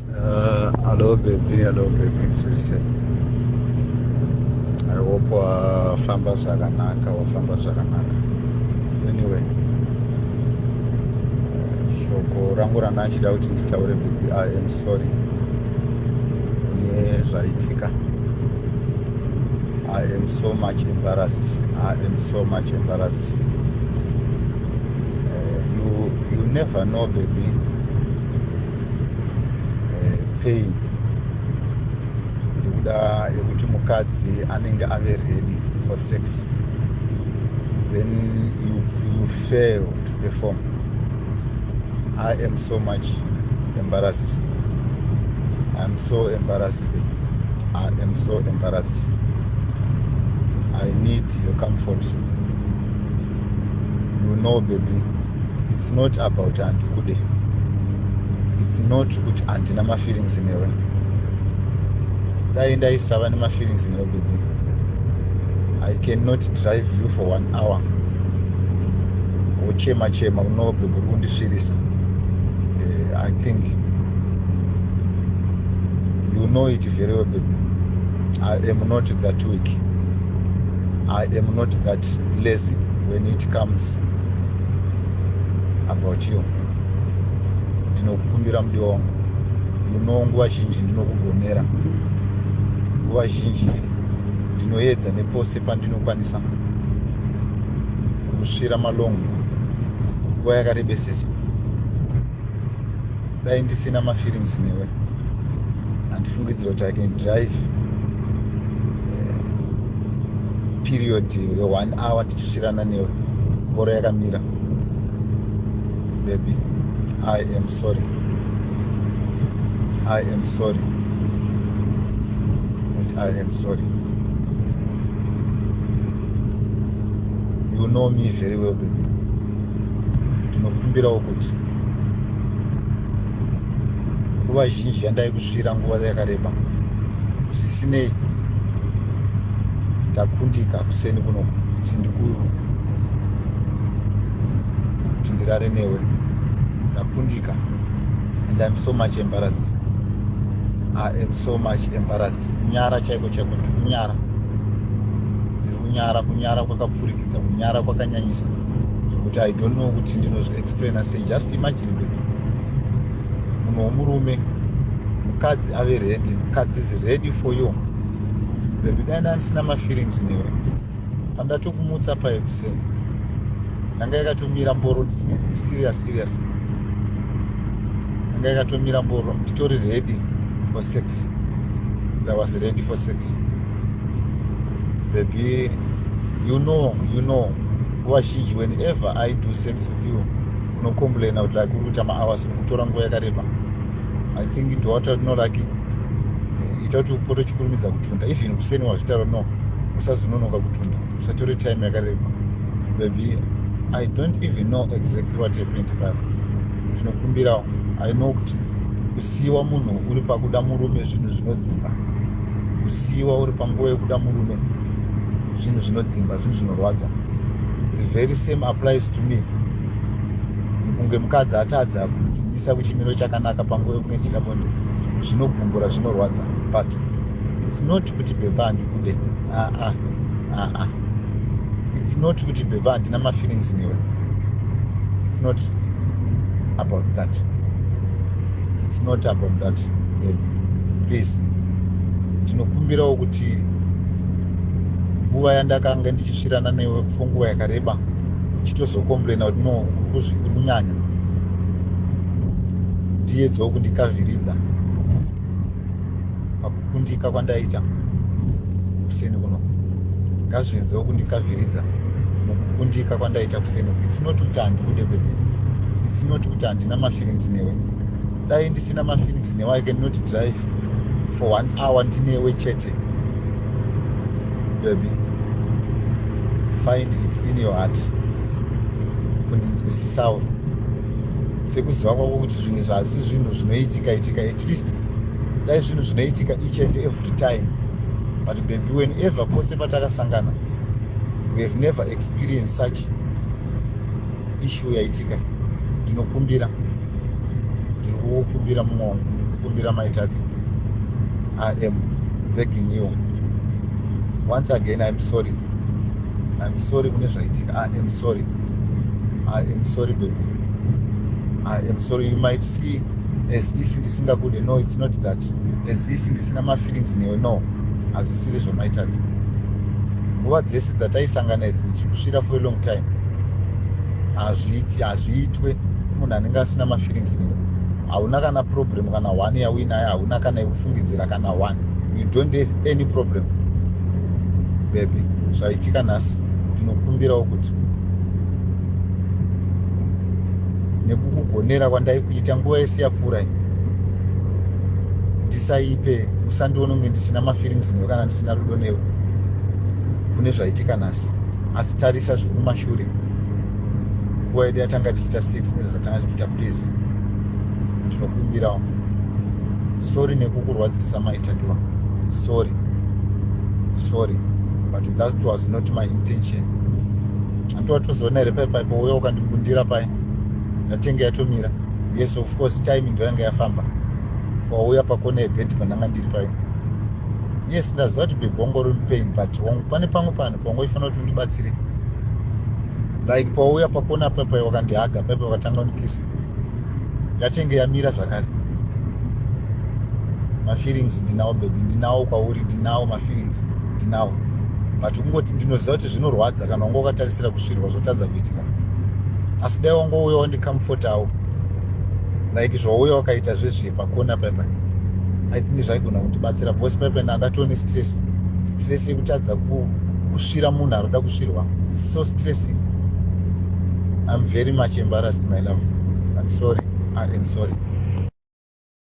Hello baby, hello baby, zviri. I hope wafamba zvakanaka, wafamba zvakanaka. Anyway, shoko rangu randachida kuti nditaure, baby, I am sorry nezvaitika. I am so much embarrassed. I am so much embarrassed. You never know, baby, pain yekuda yekuti mukadzi anenge ave ready for sex, then you fail to perform. I am so much embarrassed. I am so embarrassed, baby. I am so embarrassed. I need your comfort. You know, baby, it's not about handikude, it's not kuti handina mafeelings newe. Dai ndaisava nemafeelings newe, baby, I cannot drive you for one hour wochema chema, no baby, uri kundisvirisa. I think you know it very well, baby. I am not that weak. I am not that lazy when it comes about you. Ndinokukumbira, mudiwa wangu, you know nguva zhinji ndinokugonera, nguva zhinji ndinoedza nepose pandinokwanisa kusvira malong nguva yakarebesesa. Dai ndisina mafeelings newe, handifungidzira kuti I can drive period yeone hour tichisvirana newe, mboro yakamira. Baby, I am sorry. I am sorry and I am sorry. You know me very well, baby. Ndinokumbirawo kuti nguva zhinji yandaikusvira nguva yakareba, zvisinei ndakundika kuseni kuno kuti ndiku kuti ndirare newe. Ndakundika and I'm so much embarrassed. I am so much embarrassed. Kunyara chaiko chaiko, ndiri kunyara, ndiri kunyara, kunyara kwakapfurikidza, kunyara kwakanyanyisa zvekuti I don't know kuti ndinozviexplaina sei. Just imagine, baby, munhu womurume, mukadzi ave ready, mukadzi is ready for you, baby. Dai ndandisina mafeelings newe, pandatokumutsa payo kuseni yanga yakatomira mboro, serious, serious, yanga yakatomira mboro, nditori ready for sex. I was ready for sex, baby. You know nguva zhinji whenever I do sex with you, unocomplaina kuti like uri kuita mahours, uri kutora nguva yakareba. I think ndowata no like ita kuti upote uchikurumidza kutunda. Even kuseni wazvitaura, no, usazononoka kutunda, usatore time yakareba. Baby, I don't even know exactly what happened papa. Ndinokumbirawo, I know kuti kusiyiwa munhu uri pakuda murume zvinhu zvinodzimba. Kusiyiwa uri panguva yekuda murume zvinhu zvinodzimba, zvinhu zvinorwadza. The very same applies to me, kunge mukadzi atadza kundimisa kuchimiro chakanaka panguva yekunge ndichida bonde, zvinogumbura, zvinorwadza. But it's not kuti babe handikude. Aa, aa, it's not kuti babe handina mafeelings newe. It's not about that. It's not about that, babe. Please, ndinokumbirawo kuti nguva yandakanga ndichisvirana newe for nguva yakareba, uchitozocomplaina kuti no, uri kunyanya, ndiedzewo kundikavhiridza pakukundika kwandaita kuseni kuno. Ngazviedzewo kundikavhiridza mukukundika kwandaita kuseni. It's not kuti handikude, baby. It's not kuti handina mafeelings newe. Dai ndisina mafeelings newe, I cannot drive for one hour ndinewe chete. Baby, find it in your heart kundinzwisisawo sekuziva kwako kuti zvinhu zvasi zvinhu zvinoitika itika. At least dai zvinhu zvinoitika each and every time, but baby, whenever pose patakasangana, we have never experienced such issue yaitika. Ndinokumbira, ndiri kukumbira mumwe wangu, ndiri Ndinokumbira, Maitake. I am begging you once again. I'm sorry, I'm sorry kune zvaitika. I am sorry, I am sorry, baby, I am sorry. You might see as if ndisingakude. No, it's not that. As if ndisina mafeelings newe. No, hazvisiri zvomaitake. Nguva dzese dzataisangana idzi ndichikusvira for a long time, hazviiti, hazviitwe munhu anenge asina mafeelings newe. Hauna kana problem kana one yauinayo, hauna kana yekufungidzira kana one. You don't have any problem, baby. Zvaitika nhasi, ndinokumbirawo kuti nekukugonera kwandaikuita nguva yese yapfuura, ndisaipe, usandione kunge ndisina mafeelings newe kana ndisina rudo newe kune zvaitika nhasi. Asi tarisa zviri kumashure, nguva yedu yatanga tichiita sex nezvatanga tichiita. Please, ndinokumbirawo. Sorry nekukurwadzisa, Maitakiwa. Sorry, sorry, but that was not my intention. Andowatozoona here paipaipo uya ukandimbundira pai, yatenge yatomira. Yes, of course, time ndo yanga yafamba. Wauya pakona yebhedhi pandanga ndiri pai. Yes, ndaziva kuti babe wanga uri mupain, but pane pamwe panhu paungoifanira kuti undibatsire, like pauya pakona paipai, wakandihaga paipai, wakatanga kundikisa, yatenge yamira zvakare. Mafeelings ndinawo, baby, ndinawo kwauri, ndinawo mafeelings, ndinawo, but kungoti ndinoziva kuti zvinorwadza kana wanga wakatarisira kusvirwa zvotadza kuitika. Asi dai wangouya wandicomfortawo like zvauya wakaita zvezve pakona paipai, I think zvaigona kundibatsira, because paipai ndandatone stress, stress yekutadza kusvira munhu ari kusvirwa. It's so stressing. I'm very much embarrassed, my love. I'm sorry, I am sorry.